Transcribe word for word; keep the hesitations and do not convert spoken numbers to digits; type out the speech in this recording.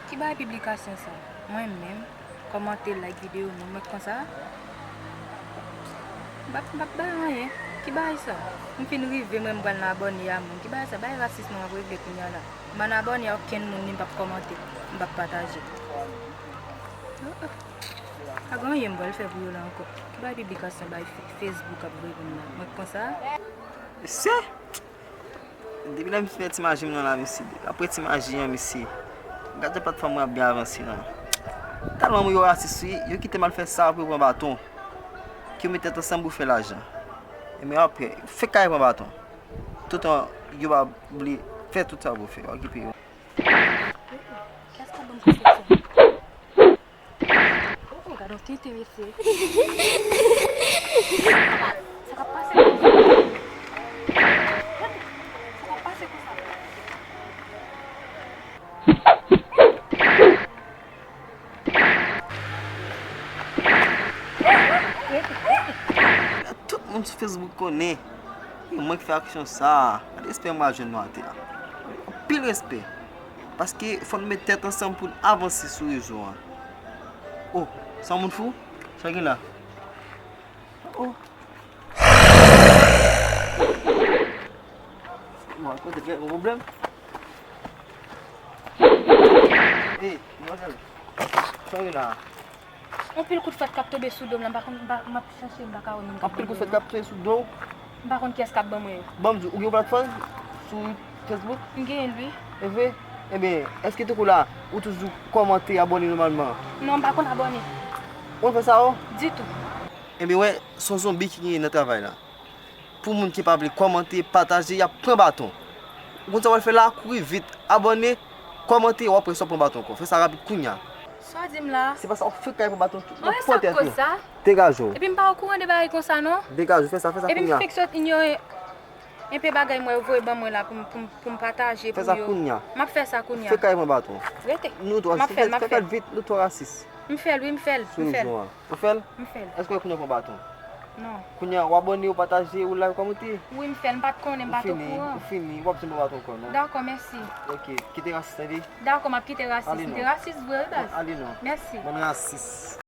Ki bagay piblikasyon sa? Mwen menm, kòmante, like videyo moun, mwen konsa? M p ap, m p ap bay anyen. Ki bagay sa? M fin rive, mwen m pral nan abòne a moun. Ki bagay sa? Bagay rasis non, m ap regle kounye a la. M pa nan abòne a okenn moun, ni m p ap kòmante, m p ap pataje. Oh, oh. Pa gen anyen m pral fè pou yo la ankò. Ki bagay piblikasyon bay Fe-, Facebook ap voye pou m la? Mwen konsa? Mesye! Depi lè m fè ti maji m nan la, mesye. Apre ti maji an, mesye. Gade jan patfòm mwen ap byen avanse la. Tèlman moun yo rasis, wi. Yo kite m al fè sa, apre yo pran baton. Ki yo met tèt ansanm pou fè lajan. E men apre, fèk kare pran baton. Toutan, yo pa bliye fè tout sa pou fè. Okipe yo. Kiyès k ap ban m konsèy sa? Oh, oh, gade yon tenten, mesye. Sa k ap pase konsa? Sa k ap pase konsa? Tout moun sou Facebook konnen e mwen ki fè aksyon sa a. Gade respè mwen al jwenn nou atè a. Anpil respè. Paske fò n met tèt ansanm pou n avanse sou rezo an. Oh, se yon moun fou? Sa gen la? Oh. Bon, kote gen yon pwoblèm? Ey, manzèl. Sa gen la? Yon pil kout fwèt k ap tonbe sou do m la, m pa konn, m pa, m ap chache, m pa ka wè moun k ap tonbe. Yon pil kout fwèt k ap tonbe sou do w? M pa konn kiyès k ap ban mwen yo. Ban m di w, ou gen yon platfòm sou Facebook? M genyen l, wi. E vre? Ebyen, èske tankou la, ou toujou kòmante, abòne nòmalman? Non, m pa konn abòne. Ou konn fè sa, o? Ditou. Ebyen, wè, se yon zonbi ki genyen nan travay la. Pou moun ki pa vle kòmante, pataje, y ap pran baton. Ou konn sa w al fè la? Kouri vit, abòne, kòmante, w ap wè si w ap pran baton ankò. Fè sa rapid kounya. Sa w di m la? Se pa sa, w fèk kay pran baton tou. Mwen sa k koz sa? Degaje w. Epi m pa okouran de bagay konsa non. Degaje w, fè sa, fè sa kounya. Epi m fèk sot inyore enpe bagay mwen yo voye ban mwen la pou m, pou m, pou m pataje pou yo. Fè sa kounya. M ap fè sa kounya. Fèk kay pran baton. Rete. M ap fè l, m ap fè l. Fè l vit, nou twò rasis. M fè l, wi, m fè l, m fè l. Ou fè l? M fè l. Èske w wè kounya w pran baton? Non. Kounya, w abòne, w pataje, w like, w kòmante? Wi, m fè l, m pa t konnen, m pa t okouran. Ou fini, ou fini, w p ap janm pran baton ankò, non. Dakò, mèsi. Ok, kite rasis, tande? Dakò, m ap kite rasis. M te rasis vre, wi, baz. Ale non. Mèsi. Bann rasis.